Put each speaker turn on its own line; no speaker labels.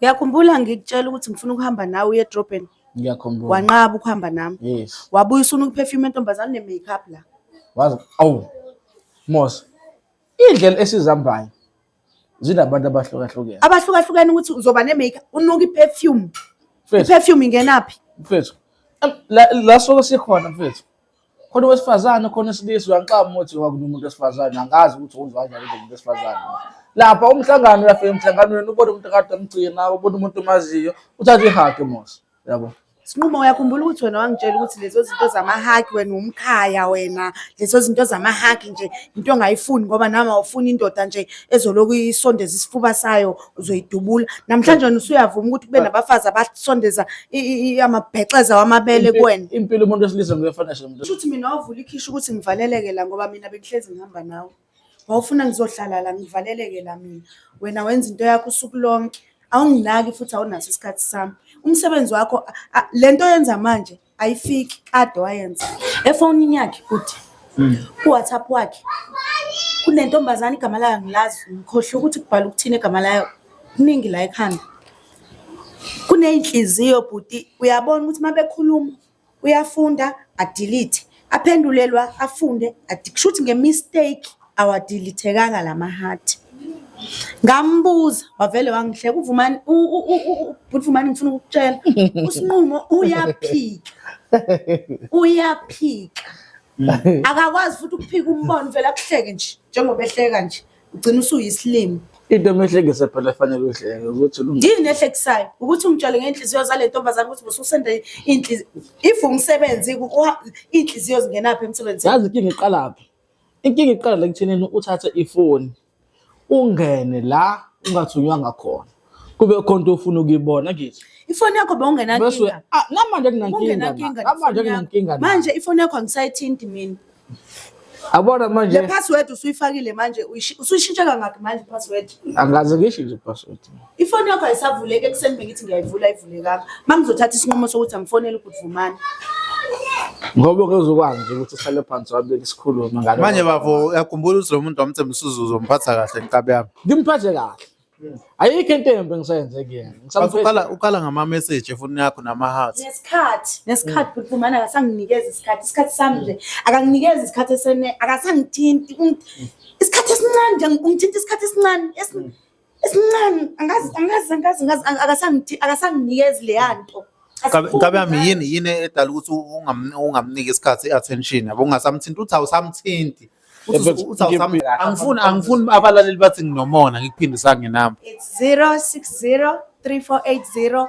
Uyakhumbula ngikutshela ukuthi ngifuna ukuhamba nawe uye edrobheni?
Ngiyakhumbula.
Wanqaba ukuhamba nami.
Yes.
Wabuya usuna ukuperfume entombazane ne-makeup la.
Wazi awu Mos. Indlela esizambayo zinabantu abahlukahlukene.
Abahlukahlukene ukuthi uzoba ne-makeup, unuka i-perfume.
Mfethu,
I-perfume ingenaphi?
mfethu. La soke sikhona mfethu. Khona owesifazane, khona esilisa, uyangiqama ukuthi wakunomuntu wesifazane, angazi ukuthi uzwa kanjani umuntu wesifazane. Lapha umhlangano uyafika emhlanganweni ubone umuntu kade emgcina, ubone umuntu omaziyo, uthathe ihug Mos. Yabo.
Sinqumo, uyakhumbula ukuthi wena wangitshela ukuthi lezo zinto zamahaki wena umkhaya wena, lezo zinto zamahaki nje into ongayifuni ngoba nami awufuni indoda nje ezoloku isondeza isifuba sayo uzoyidubula. Namhlanje wena usuyavuma ukuthi kube nabafazi abasondeza amabhexeza wamabele kuwena.
Impilo umuntu wesilisa nguyefana nje nomuntu.
Kusho ukuthi mina wavula ikhishi ukuthi ngivaleleke la ngoba mina bengihlezi ngihamba nawe. Wawufuna ngizohlala la ngivaleleke la mina. Wena wenza into yakho usuku lonke. Awunginaki futhi awunaso isikhathi sami. Umsebenzi wakho le nto oyenza manje ayifiki kade wayenza. Efonini yakhe bhuti, ku-WhatsApp wakhe kunentombazane igama layo angilazi, ngikhohlwe ukuthi kubhala ukuthini igama layo. Kuningi la ekhanda. Kuney'nhliziyo bhuti, uyabona ukuthi uma bekhuluma uyafunda adelete, aphendulelwa afunde, kusho ukuthi nge-mistake awadelete-kanga la ma-heart. Ngambuza wavele wangihleka uVumani, bhuti Vumani ngifuna ukukutshela, uSinqumo uyaphika, uyaphika. Akakwazi futhi ukuphika umbono, vele akuhleke nje njengoba ehleka nje, ugcina usuyisilima.
Into emehlekisa phela fanele uhleke ukuthi ulungile.
Yini ehlekisayo? Ukuthi ungitshele ngey'nhliziyo zale ntombazane ukuthi ususenda iy'nhliziyo. If umsebenzi, iy'nhliziyo zingenaphi emsebenzini?
Yazi inkinga iqalaphi? Inkinga iqala la ekuthenini uthathe ifoni ungene la ungathunywanga khona. Kube khona into ofuna ukuyibona ngithi.
Ifoni yakho
Bese
bewungenankinga.
ah namanje kunankinga.
Ubungenankinga
Namanje
nefoni yakho.
kunankinga.
Manje ifoni yakho angisayithinti mina.
Abona manje
Le password usuyifakile manje, usuyishintshe kangaki manje i-password?
Angaze ngisho nje password.
Ifoni yakho ayisavuleki ekuseni bengithi ngiyayivula ayivulekanga. Mangizothatha isinqumo sokuthi angifonele ubhuti Vumani.
Ngoba kuzokwazi nje ukuthi sihlale phansi wabili sikhulume ngalo.
Manje bafo uyakhumbula ukuthi lo muntu wamthembisa uzomphatha kahle nkabi yami.
Ngimphathe kahle. Ayikho into embi engisayenze kuyena.
Bathi
Ngisamphethe.
uqala ngama message efonini yakho nama hearts.
Nesikhathi, bhuti Vumani akasanginikezi isikhathi, isikhathi sami nje akanginikezi isikhathi esene, akasangithinti. Isikhathi esincane nje ungithinta isikhathi esincane esincane angazi angazi angazi angazi akasanginikezi leya nto.
Nkabi yami yini edala ukuthi ungamniki isikhathi i-attention yabo ungasamthinti uthi awusamthinti. Uthi angifuni abalaleli bathi nginomona ngikuphindisa ngenamba.
It's 060 3480.